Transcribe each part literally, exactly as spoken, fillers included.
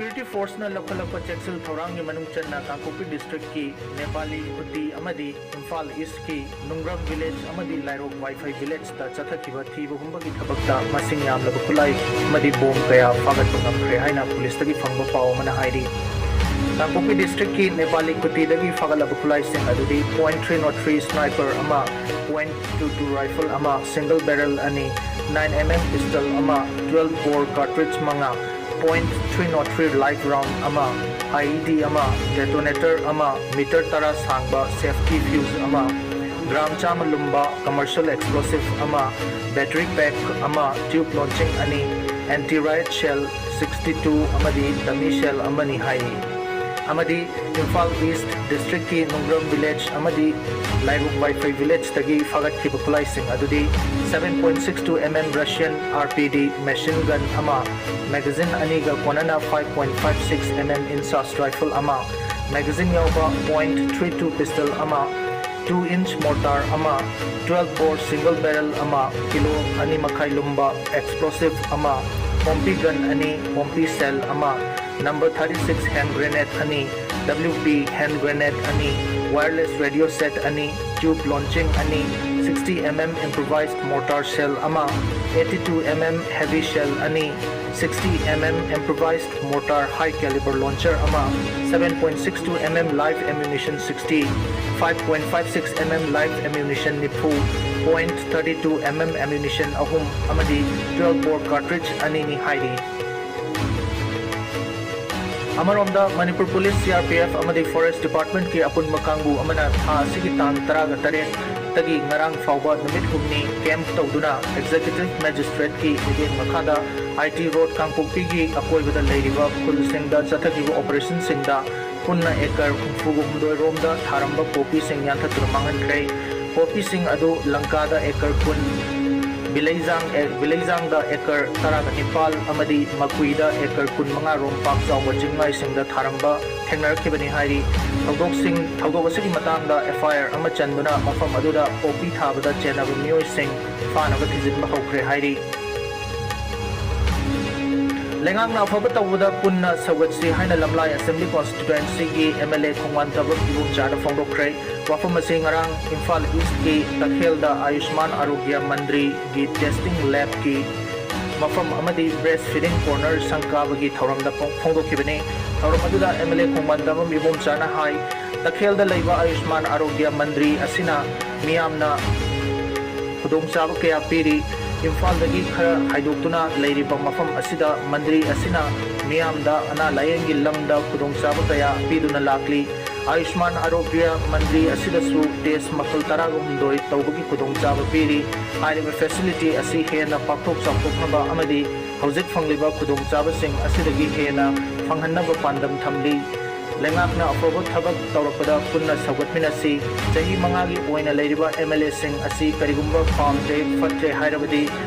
Security Forceꯅ ꯂꯧꯈꯠꯂꯛꯄ ꯆꯦꯛꯁꯤꯜ ꯊꯧꯔꯥꯡꯒꯤ ꯃꯅꯨꯡ ꯆꯟꯅ ꯀꯥꯡꯄꯣꯛꯄꯤ districtꯀꯤ ꯅꯦꯄꯥꯂꯤ ꯈꯨꯇꯤ ꯑꯃꯗꯤ ꯏꯝꯐꯥꯜ Eastꯀꯤ ꯅꯨꯡꯒ꯭ꯔꯝ village ꯑꯃꯗꯤ ꯂꯥꯏꯔꯣꯛ ꯋꯥꯏꯐꯩ villageꯇ ꯆꯠꯊꯈꯤꯕ ꯊꯤꯕ ꯍꯨꯝꯕꯒꯤ ꯊꯕꯛꯇ ꯃꯁꯤꯡ ꯌꯥꯝꯂꯕ ꯈꯨꯠꯂꯥꯏ ꯑꯃꯗꯤ bomb ꯀꯌꯥ ꯐꯥꯒꯠꯄ ꯉꯝꯈ꯭ꯔꯦ ꯍꯥꯏꯅ policeꯇꯒꯤ ꯐꯪꯕ ꯄꯥꯎ ꯑꯃꯅ ꯍꯥꯏꯔꯤ꯫ ꯀꯥꯡꯄꯣꯛꯄꯤ districtꯀꯤ ꯅꯦꯄꯥꯂꯤ ꯈꯨꯇꯤꯗꯒꯤ ꯐꯥꯒꯠꯂꯕ ꯈꯨꯠꯂꯥꯏꯁꯤꯡ ꯑꯗꯨꯗꯤ point three nought three sniper ꯑꯃ, point two two rifle ꯑꯃ, single barrel ꯑꯅꯤ, nine M M pistol ꯑꯃ, twelve bore cartridge ꯃꯉꯥ, point three nought three live round ꯑꯃ, I E D ꯑꯃ, detonator ꯑꯃ, meter ꯇꯔꯥ ꯁꯥꯡꯕ safety fuse ꯑꯃ, gram ꯆꯥꯝꯃ ꯂꯨꯝꯕ commercial explosive ꯑꯃ, battery pack ꯑꯃ, tube launching ꯑꯅꯤ, anti riot shell sixty two ꯑꯃꯗꯤ dummy shell ꯑꯃꯅꯤ ꯍꯥꯏꯔꯤ꯫ ꯑꯃꯗꯤ ꯏꯝꯐꯥꯜ East districtꯀꯤ ꯅꯨꯡꯒ꯭ꯔꯝ village ꯑꯃꯗꯤ ꯂꯥꯏꯔꯨꯛ ꯋꯥꯏꯐꯩ villageꯇꯒꯤ ꯐꯥꯒꯠꯈꯤꯕ ꯈꯨꯠꯂꯥꯏꯁꯤꯡ ꯑꯗꯨꯗꯤ seven point six two M M Russian R P D machine gun ꯑꯃ, magazine ꯑꯅꯤꯒ ꯀꯣꯟꯅꯅ five point five six M M INSAS rifle ꯑꯃ, magazine ꯌꯥꯎꯕ point three two pistol ꯑꯃ, two inch mortar ꯑꯃ, twelve bore single barrel ꯑꯃ, kilo ꯑꯅꯤ ꯃꯈꯥꯏ ꯂꯨꯝꯕ explosive ꯑꯃ, pompi gun ꯑꯅꯤ, pompi shell ꯑꯃ, number thirty six hand grenade ꯑꯅꯤ, W P hand grenade ꯑꯅꯤ, wireless radio set ꯑꯅꯤ, tube launching ꯑꯅꯤ, sixty M M improvised mortar shell ꯑꯃ, eighty two M M heavy shell ꯑꯅꯤ, sixty M M improvised mortar high caliber launcher ꯑꯃ, seven point six two M M live ammunition sixty, five point five six M M live ammunition ꯅꯤꯐꯨ, point thirty two M M ammunition ꯑꯍꯨꯝ ꯑꯃꯗꯤ twelve bore cartridge ꯑꯅꯤꯅꯤ ꯍꯥꯏꯔꯤ꯫ ꯑꯃꯔꯣꯝꯗ Manipur police, C R P F ꯑꯃꯗꯤ Forest Departmentꯀꯤ ꯑꯄꯨꯟꯕ ꯀꯥꯡꯕꯨ ꯑꯃꯅ ꯊꯥ ꯑꯁꯤꯒꯤ ꯇꯥꯡ ꯇꯔꯥꯒ ꯇꯔꯦꯠꯇꯒꯤ ꯉꯔꯥꯡ ꯐꯥꯎꯕ ꯅꯨꯃꯤꯠ ꯍꯨꯝꯅꯤ camp ꯇꯧꯗꯨꯅ Executive Magistrateꯀꯤ ꯃꯤꯠꯌꯦꯡ ꯃꯈꯥꯗ I T Road ꯀꯥꯡꯄꯣꯛꯄꯤꯒꯤ ꯑꯀꯣꯏꯕꯗ ꯂꯩꯔꯤꯕ ꯈꯨꯜꯁꯤꯡꯗ ꯆꯠꯊꯈꯤꯕ operationꯁꯤꯡꯗ ꯄꯨꯟꯅ acre ꯍꯨꯝꯐꯨꯒ ꯍꯨꯝꯗꯣꯏ ꯔꯣꯝꯗ ꯊꯥꯔꯝꯕ ꯄꯣꯄꯤꯁꯤꯡ ꯌꯥꯟꯊꯠꯇꯨꯅ ꯃꯥꯡꯍꯟꯈ꯭ꯔꯦ꯫ ꯄꯣꯄꯤꯁꯤꯡ ꯑꯗꯨ ꯂꯪꯀꯥꯗ acre ꯀꯨꯟ, ꯕꯤꯂꯩꯖꯥꯡ, ꯑꯦ, ꯕꯤꯂꯩꯖꯥꯡꯗ acre ꯇꯔꯥꯒ ꯅꯤꯄꯥꯜ ꯑꯃꯗꯤ ꯃꯀꯨꯏꯗ acre ꯀꯨꯟꯃꯉꯥ ꯔꯣꯝ ꯄꯥꯛ ꯆꯥꯎꯕ ꯆꯤꯡꯃꯥꯏꯁꯤꯡꯗ ꯊꯥꯔꯝꯕ ꯊꯦꯡꯅꯔꯛꯈꯤꯕꯅꯤ ꯍꯥꯏꯔꯤ꯫ ꯊꯧꯗꯣꯛꯁꯤꯡ, ꯊꯧꯗꯣꯛ ꯑꯁꯤꯒꯤ ꯃꯇꯥꯡꯗ F I R ꯑꯃ ꯆꯟꯗꯨꯅ ꯃꯐꯝ ꯑꯗꯨꯗ ꯄꯣꯄꯤ ꯊꯥꯕꯗ ꯆꯦꯟꯅꯕ ꯃꯤꯑꯣꯏꯁꯤꯡ ꯐꯥꯅꯕ ꯊꯤꯖꯤꯟꯕ ꯍꯧꯈ꯭ꯔꯦ ꯍꯥꯏꯔꯤ꯫ ꯂꯩꯉꯥꯛꯅ ꯑꯐꯕ ꯇꯧꯕꯗ ꯄꯨꯟꯅ ꯁꯧꯒꯠꯁꯤ ꯍꯥꯏꯅ ꯂꯝꯂꯥꯏ ꯑꯦꯁꯦꯝꯕ꯭ꯂꯤ ꯀꯣꯟꯁꯇꯤꯇ꯭ꯋꯦꯟꯁꯤꯒꯤ ꯑꯦꯝ ꯑꯦꯜ ꯑꯦ ꯈꯣꯡꯕꯥꯟ ꯇꯥꯕꯝ ꯏꯕꯣꯝꯆꯥꯅ ꯐꯣꯡꯗꯣꯛꯈ꯭ꯔꯦ꯫ ꯋꯥꯐꯝ ꯑꯁꯤ ꯉꯔꯥꯡ ꯏꯝꯐꯥꯜ ꯏꯁ꯭ꯠꯀꯤ ꯇꯈꯦꯜꯗ ꯑꯌꯨꯁꯃꯥꯟ ꯑꯔꯣꯒ꯭ꯌ ꯃꯟꯗ꯭ꯔꯤꯒꯤ ꯇꯦꯁꯇꯤꯡ ꯂꯦꯕꯀꯤ ꯃꯐꯝ ꯑꯃꯗꯤ ꯕ꯭ꯔꯦꯁ ꯐꯤꯗꯤꯡ ꯀꯣꯔꯅꯔ ꯁꯪ ꯀꯥꯕꯒꯤ ꯊꯧꯔꯝꯗ ꯐꯣꯡ-, ꯐꯣꯡꯗꯣꯛꯈꯤꯕꯅꯤ꯫ ꯊꯧꯔꯝ ꯑꯗꯨꯗ ꯑꯦꯝ ꯑꯦꯜ ꯑꯦ ꯈꯣꯡꯕꯥꯟ ꯇꯥꯕꯝ ꯏꯕꯣꯝꯆꯥꯅ ꯍꯥꯏ, ꯇꯈꯦꯜꯗ ꯂꯩꯕ ꯑꯌꯨꯁꯃꯥꯟ ꯑꯔꯣꯒ꯭ꯌ ꯃꯟꯗ꯭ꯔꯤ ꯑꯁꯤꯅ ꯃꯤꯌꯥꯝꯅ ꯈꯨꯗꯣꯡꯆꯥꯕ ꯀꯌꯥ ꯄꯤꯔꯤ꯫ ꯏꯝꯐꯥꯜꯗꯒꯤ ꯈꯔ ꯍꯥꯏꯗꯣꯛꯇꯨꯅ ꯂꯩꯔꯤꯕ ꯃꯐꯝ ꯑꯁꯤꯗ ꯃꯟꯗ꯭ꯔꯤ ꯑꯁꯤꯅ ꯃꯤꯌꯥꯝꯗ ꯑꯅꯥ ꯂꯥꯌꯦꯡꯒꯤ ꯂꯝꯗ ꯈꯨꯗꯣꯡꯆꯥꯕ ꯀꯌꯥ ꯄꯤꯗꯨꯅ ꯂꯥꯛꯂꯤ꯫ ꯑꯌꯨꯁꯃꯥꯟ ꯑꯔꯣꯒ꯭ꯌ ꯃꯟꯗ꯭ꯔꯤ ꯑꯁꯤꯗꯁꯨ ꯇꯦꯁ ꯃꯈꯜ ꯇꯔꯥꯒ ꯍꯨꯝꯗꯣꯏ ꯇꯧꯕꯒꯤ ꯈꯨꯗꯣꯡꯆꯥꯕ ꯄꯤꯔꯤ꯫ ꯍꯥꯏꯔꯤꯕ ꯐꯦꯁꯤꯂꯤꯇꯤ ꯑꯁꯤ ꯍꯦꯟꯅ ꯄꯥꯛꯊꯣꯛ ꯆꯥꯎꯊꯣꯛꯅꯕ ꯑꯃꯗꯤ ꯍꯧꯖꯤꯛ ꯐꯪꯂꯤꯕ ꯈꯨꯗꯣꯡꯆꯥꯕꯁꯤꯡ ꯑꯁꯤꯗꯒꯤ ꯍꯦꯟꯅ ꯐꯪꯍꯟꯅꯕ ꯄꯥꯟꯗꯝ ꯊꯝꯂꯤ꯫ ꯂꯩꯉꯥꯛꯅ ꯑꯐꯕ ꯊꯕꯛ ꯇꯧꯔꯛꯄꯗ ꯄꯨꯟꯅ ꯁꯧꯒꯠꯃꯤꯟꯅꯁꯤ꯫ ꯆꯍꯤ ꯃꯉꯥꯒꯤ ꯑꯣꯏꯅ ꯂꯩꯔꯤꯕ ꯑꯦꯝ ꯑꯦꯜ ꯑꯦꯁꯤꯡ ꯑꯁꯤ ꯀꯔꯤꯒꯨꯝꯕ ꯄꯥꯝꯗ꯭ꯔꯦ, ꯐꯠꯇ꯭ꯔꯦ ꯍꯥꯏꯔꯕꯗꯤ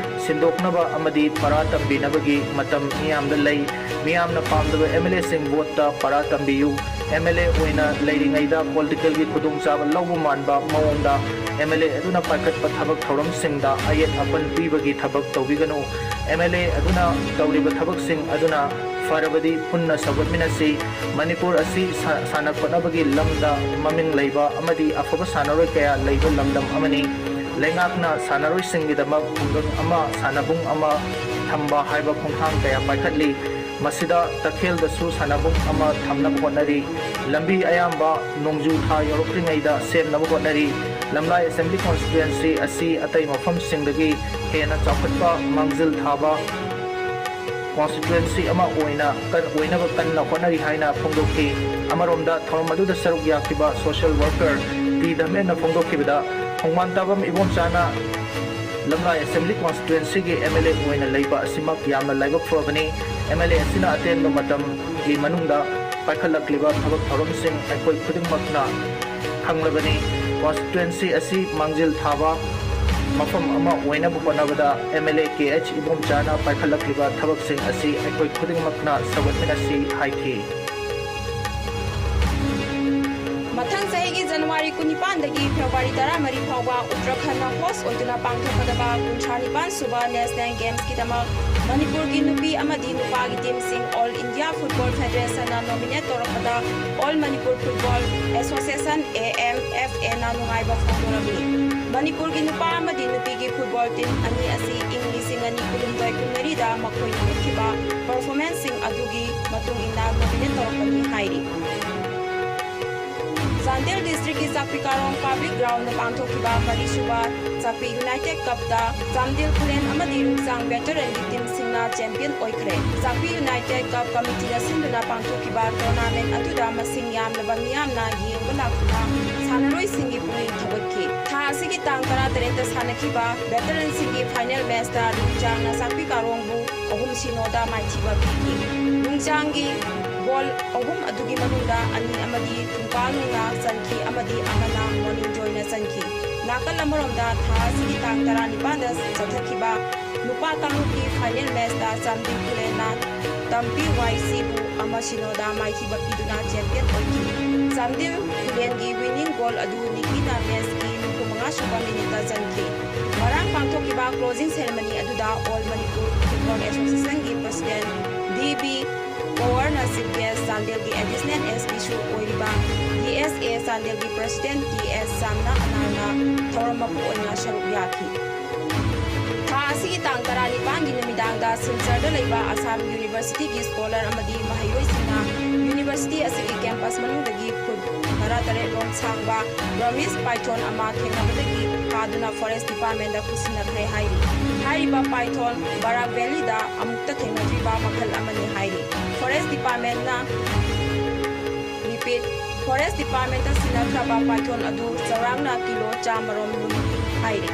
ꯁꯤꯟꯗꯣꯛꯅꯕ ꯑꯃꯗꯤ ꯄꯔꯥ ꯇꯝꯕꯤꯅꯕꯒꯤ ꯃꯇꯝ ꯃꯤꯌꯥꯝꯗ ꯂꯩ꯫ ꯃꯤꯌꯥꯝꯅ ꯄꯥꯝꯗꯕ ꯑꯦꯝ ꯑꯦꯜ ꯑꯦꯁꯤꯡ ꯚꯣꯠꯇ ꯄꯔꯥ ꯇꯝꯕꯤꯌꯨ꯫ ꯑꯦꯝ ꯑꯦꯜ ꯑꯦ ꯑꯣꯏꯅ ꯂꯩꯔꯤꯉꯩꯗ ꯄꯣꯂꯤꯇꯤꯀꯦꯜꯒꯤ ꯈꯨꯗꯣꯡꯆꯥꯕ ꯂꯧꯕ ꯃꯥꯟꯕ ꯃꯑꯣꯡꯗ ꯑꯦꯝ ꯑꯦꯜ ꯑꯦ ꯑꯗꯨꯅ ꯄꯥꯏꯈꯠꯄ ꯊꯕꯛ ꯊꯧꯔꯝꯁꯤꯡꯗ ꯑꯌꯦꯠ ꯑꯄꯟ ꯄꯤꯕꯒꯤ ꯊꯕꯛ ꯇꯧꯕꯤꯒꯅꯨ꯫ ꯑꯦꯝ ꯑꯦꯜ ꯑꯦ ꯑꯗꯨꯅ ꯇꯧꯔꯤꯕ ꯊꯕꯛꯁꯤꯡ ꯑꯗꯨꯅ ꯐꯔꯕꯗꯤ ꯄꯨꯟꯅ ꯁꯧꯒꯠꯃꯤꯟꯅꯁꯤ꯫ ꯃꯅꯤꯄꯨꯔ ꯑꯁꯤ ꯁꯥ-, ꯁꯥꯟꯅ ꯈꯣꯠꯅꯕꯒꯤ ꯂꯝꯗ ꯃꯃꯤꯡ ꯂꯩꯕ ꯑꯃꯗꯤ ꯑꯐꯕ ꯁꯥꯟꯅꯔꯣꯏ ꯀꯌꯥ ꯂꯩꯕ ꯂꯝꯗꯝ ꯑꯃꯅꯤ꯫ ꯂꯩꯉꯥꯛꯅ ꯁꯥꯟꯅꯔꯣꯏꯁꯤꯡꯒꯤꯗꯃꯛ ꯈꯨꯡꯒꯪ ꯑꯃ, ꯁꯥꯟꯅꯕꯨꯡ ꯑꯃ ꯊꯝꯕ ꯍꯥꯏꯕ ꯈꯣꯡꯊꯥꯡ ꯀꯌꯥ ꯄꯥꯏꯈꯠꯂꯤ꯫ ꯃꯁꯤꯗ ꯇꯈꯦꯜꯗꯁꯨ ꯁꯥꯟꯅꯕꯨꯡ ꯑꯃ ꯊꯝꯅꯕ ꯍꯣꯠꯅꯔꯤ꯫ ꯂꯝꯕꯤ ꯑꯌꯥꯝꯕ ꯅꯣꯡꯖꯨ ꯊꯥ ꯌꯧꯔꯛꯇ꯭ꯔꯤꯉꯩꯗ ꯁꯦꯝꯅꯕ ꯍꯣꯠꯅꯔꯤ꯫ ꯂꯝꯂꯥꯏ ꯑꯦꯁꯦꯝꯕ꯭ꯂꯤ ꯀꯣꯟꯁꯇꯤꯇ꯭ꯋꯦꯟꯁꯤ ꯑꯁꯤ ꯑꯇꯩ ꯃꯐꯝꯁꯤꯡꯗꯒꯤ ꯍꯦꯟꯅ ꯆꯥꯎꯈꯠꯄ, ꯃꯥꯡꯖꯤꯜ ꯊꯥꯕ ꯀꯣꯟꯁꯇꯤꯇ꯭ꯋꯦꯟꯁꯤ ꯑꯃ ꯑꯣꯏꯅ ꯀꯟ-, ꯑꯣꯏꯅꯕ ꯀꯟꯅ ꯍꯣꯠꯅꯔꯤ ꯍꯥꯏꯅ ꯐꯣꯡꯗꯣꯛꯈꯤ꯫ ꯑꯃꯔꯣꯝꯗ, ꯊꯧꯔꯝ ꯑꯗꯨꯗ ꯁꯔꯨꯛ ꯌꯥꯈꯤꯕ ꯁꯣꯁꯤꯌꯦꯜ ꯋꯥꯔꯀꯔ ꯇꯤ ꯙꯔꯃꯦꯟꯅ ꯐꯣꯡꯗꯣꯛꯈꯤꯕꯗ, ꯈꯣꯡꯕꯥꯟ ꯇꯥꯕꯝ ꯏꯕꯣꯝꯆꯥꯅ ꯂꯝꯂꯥꯏ ꯑꯦꯁꯦꯝꯕ꯭ꯂꯤ ꯀꯣꯟꯁꯇꯤꯇ꯭ꯋꯦꯟꯁꯤꯒꯤ ꯑꯦꯝ ꯑꯦꯜ ꯑꯦ ꯑꯣꯏꯅ ꯂꯩꯕ ꯑꯁꯤꯃꯛ ꯌꯥꯝꯅ ꯂꯥꯏꯕꯛ ꯐꯕꯅꯤ꯫ ꯑꯦꯝ ꯑꯦꯜ ꯑꯦ ꯑꯁꯤꯅ ꯑꯇꯦꯟꯕ ꯃꯇꯝꯒꯤ ꯃꯅꯨꯡꯗ ꯄꯥꯏꯈꯠꯂꯛꯂꯤꯕ ꯊꯕꯛ ꯊꯧꯔꯝꯁꯤꯡ ꯑꯩꯈꯣꯏ ꯈꯨꯗꯤꯡꯃꯛꯅ ꯈꯪꯂꯕꯅꯤ꯫ ꯀꯣꯟꯁꯇꯤꯇ꯭ꯋꯦꯟꯁꯤ ꯑꯁꯤ ꯃꯥꯡꯖꯤꯜ ꯊꯥꯕ ꯃꯐꯝ ꯑꯃ ꯑꯣꯏꯅꯕ ꯍꯣꯠꯅꯕꯗ M L A K H ꯏꯕꯣꯝꯆꯥꯅ ꯄꯥꯏꯈꯠꯂꯛꯂꯤꯕ ꯊꯕꯛꯁꯤꯡ ꯑꯁꯤ ꯑꯩꯈꯣꯏ ꯈꯨꯗꯤꯡꯃꯛꯅ ꯁꯧꯒꯠꯃꯤꯟꯅꯁꯤ ꯍꯥꯏꯈꯤ꯫ ꯃꯊꯪ ꯆꯍꯤ ꯖꯅꯋꯥꯔꯤ ꯀꯨꯟꯅꯤꯄꯥꯟꯗꯒꯤ ꯐꯦꯕ꯭ꯔꯨꯋꯥꯔꯤ ꯇꯔꯥꯃꯔꯤ ꯐꯥꯎꯕ ꯎꯠꯇꯔꯥꯈꯟꯗꯅ host ꯑꯣꯏꯗꯨꯅ ꯄꯥꯡꯊꯣꯛꯀꯗꯕ ꯀꯨꯟꯊ꯭ꯔꯥ ꯅꯤꯄꯥꯟ ꯁꯨꯕ National Gamesꯀꯤꯗꯃꯛ ꯃꯅꯤꯄꯨꯔꯒꯤ ꯅꯨꯄꯤ ꯑꯃꯗꯤ ꯅꯨꯄꯥꯒꯤ teamꯁꯤꯡ All India Football Federationꯅ nominate ꯇꯧꯔꯛꯄꯗ All Manipur Football Association, A M F Aꯅ ꯅꯨꯡꯉꯥꯏꯕ ꯐꯣꯡꯗꯣꯔꯝꯃꯤ꯫ ꯃꯅꯤꯄꯨꯔꯒꯤ ꯅꯨꯄꯥ ꯑꯃꯗꯤ ꯅꯨꯄꯤꯒꯤ football team ꯑꯅꯤ ꯑꯁꯤ ꯏꯪ ꯂꯤꯁꯤꯡ ꯑꯅꯤ ꯀꯨꯟꯍꯨꯝꯗꯣꯏ ꯀꯨꯟꯃꯔꯤꯗ ꯃꯈꯣꯏꯅ ꯎꯠꯈꯤꯕ performanceꯁꯤꯡ ꯑꯗꯨꯒꯤ ꯃꯇꯨꯡ ꯏꯟꯅ nominate ꯇꯧꯔꯛꯄꯅꯤ ꯍꯥꯏꯔꯤ꯫ ꯆꯥꯟꯗꯦꯜ districtꯀꯤ ꯆꯥꯛꯄꯤ ꯀꯥꯔꯣꯡ public groundꯗ ꯄꯥꯡꯊꯣꯛꯈꯤꯕ ꯃꯔꯤꯁꯨꯕ ꯆꯥꯛꯄꯤ United Cupꯇ ꯆꯥꯟꯗꯦꯜ ꯈꯨꯂꯦꯟ ꯑꯃꯗꯤ ꯔꯨꯡꯆꯥꯡ veteranꯒꯤ teamꯁꯤꯡꯅ champion ꯑꯣꯏꯈ꯭ꯔꯦ꯫ ꯆꯥꯛꯄꯤ United Cup committeeꯅ ꯁꯤꯟꯗꯨꯅ ꯄꯥꯡꯊꯣꯛꯈꯤꯕ tournament ꯑꯗꯨꯗ ꯃꯁꯤꯡ ꯌꯥꯝꯂꯕ ꯃꯤꯌꯥꯝꯅ ꯌꯦꯡꯕ ꯂꯥꯛꯇꯨꯅ ꯁꯥꯟꯅꯔꯣꯏꯁꯤꯡꯒꯤ ꯄꯨꯛꯅꯤꯡ ꯊꯧꯒꯠꯈꯤ꯫ ꯊꯥ ꯑꯁꯤꯒꯤ ꯇꯥꯡ ꯇꯔꯥꯇꯔꯦꯠꯇ ꯁꯥꯟꯅꯈꯤꯕ veteranꯁꯤꯡꯒꯤ final matchꯇ ꯔꯨꯡꯆꯥꯡꯅ ꯆꯥꯛꯄꯤ ꯀꯥꯔꯣꯡꯕꯨ ꯑꯍꯨꯝ ꯁꯤꯅꯣꯗ ꯃꯥꯏꯊꯤꯕ ꯄꯤꯈꯤ꯫ ꯔꯨꯡꯆꯥꯡꯒꯤ goal ꯑꯍꯨꯝ ꯑꯗꯨꯒꯤ ꯃꯅꯨꯡꯗ ꯑꯅꯤ ꯑꯃꯗꯤ ꯊꯨꯡꯄꯥꯜꯅꯨꯡꯅ ꯆꯟꯈꯤ ꯑꯃꯗꯤ ꯑꯃꯅ ꯃꯣꯔꯅꯤꯡꯖꯣꯏꯅ ꯆꯟꯈꯤ꯫ ꯅꯥꯀꯜ ꯑꯃꯔꯣꯝꯗ ꯊꯥ ꯑꯁꯤꯒꯤ ꯇꯥꯡ ꯇꯔꯥꯅꯤꯄꯥꯟꯗ ꯆꯠꯊꯈꯤꯕ ꯅꯨꯄꯥ ꯀꯥꯡꯂꯨꯞꯀꯤ final matchꯇ ꯆꯥꯟꯗꯦꯜ ꯈꯨꯂꯦꯟꯅ ꯇꯝꯄꯤ ꯋꯥꯏ ꯁꯤꯕꯨ ꯑꯃ ꯁꯤꯅꯣꯗ ꯃꯥꯏꯊꯤꯕ ꯄꯤꯗꯨꯅ champion ꯑꯣꯏꯈꯤ꯫ ꯆꯥꯟꯗꯦꯜ ꯈꯨꯂꯦꯟꯒꯤ winning goal ꯑꯗꯨ ꯅꯤꯀꯤꯅ matchꯀꯤ ꯅꯤꯐꯨꯃꯉꯥ ꯁꯨꯕ minuteꯇ ꯆꯟꯈꯤ꯫ ꯉꯔꯥꯡ ꯄꯥꯡꯊꯣꯛꯈꯤꯕ closing ceremony ꯑꯗꯨꯗ All Manipur Football Associationꯒꯤ president D B ꯄꯋꯥꯔꯅ chief guest, ꯆꯥꯟꯗꯦꯜꯒꯤ additional S Pꯁꯨ ꯑꯣꯏꯔꯤꯕ D S A ꯆꯥꯟꯗꯦꯜꯒꯤ president T S ꯁꯥꯝꯅ ꯑꯅꯥꯜꯅ ꯊꯧꯔꯝ ꯃꯄꯨ ꯑꯣꯏꯅ ꯁꯔꯨꯛ ꯌꯥꯈꯤ꯫ ꯊꯥ ꯑꯁꯤꯒꯤ ꯇꯥꯡ ꯇꯔꯥꯅꯤꯄꯥꯟꯒꯤ ꯅꯨꯃꯤꯗꯥꯡꯗ ꯁꯤꯜꯆꯔꯗ ꯂꯩꯕ ꯑꯁꯥꯝ Universityꯒꯤ scholar ꯑꯃꯗꯤ ꯃꯍꯩꯔꯣꯏꯁꯤꯡꯅ university ꯑꯁꯤꯒꯤ campus ꯃꯅꯨꯡꯗꯒꯤ ꯐꯨꯠ ꯇꯔꯥꯇꯔꯦꯠ ꯔꯣꯝ ꯁꯥꯡꯕ Burmese python ꯑꯃ ꯊꯦꯡꯅꯕꯗꯒꯤ ꯐꯥꯗꯨꯅ forest departmentꯗ ꯄꯨꯁꯤꯟꯅꯈ꯭ꯔꯦ ꯍꯥꯏꯔꯤ꯫ ꯍꯥꯏꯔꯤꯕ python Barak Valleyꯗ ꯑꯃꯨꯛꯇ ꯊꯦꯡꯅꯗ꯭ꯔꯤꯕ ꯃꯈꯜ ꯑꯃꯅꯤ ꯍꯥꯏꯔꯤ꯫ Forest departmentꯅ repeat, forest departmentꯇ ꯁꯤꯟꯅꯈ꯭ꯔꯕ python ꯑꯗꯨ ꯆꯥꯎꯔꯥꯛꯅ ꯀꯤꯂꯣ ꯆꯥꯝꯃ ꯔꯣꯝ ꯂꯨꯝꯃꯤ ꯍꯥꯏꯔꯤ꯫